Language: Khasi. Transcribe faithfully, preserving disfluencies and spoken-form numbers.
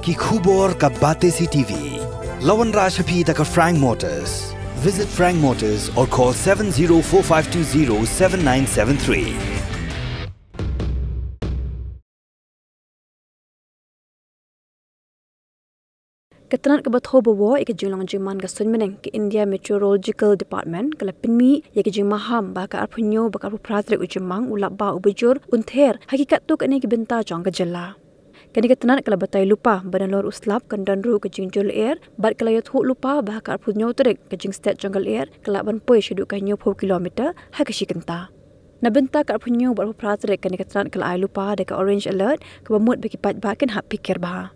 Ki khubor ka Batesi T V. La wanrah sha phi da ka Frank Motors. Visit Frank Motors or call seven zero four five two zero seven nine seven three. Ka tnat kaba thew ba woh ïa ka jinglong jingman ka suiñbneng ka India Meteorological Department ka la pynmih ïa ka jingmaham ba ha ka arphew hynñiew bad ka arphew phra tarik u Jymmang u lap bah uba jur un ther ha ki katto katne ki bynta jong ka jylla. Kane ka tnat ka la batai lypa ba nalor u slap kan don ruh ka jingjur lyer bad ka la ïathuh lypa ba ha ka arphew hynñiew tarik ka jingstet jong ka lyer ka lah ban poi shaduh ka hynñiewphew kilometer ha ka shi kynta. Na bynta ka arphew hynñiew bad arphew phra tarik kane ka tnat ka la ai lypa da ka orange alert kaba mut ba ki paidbah kin hap phikir bha.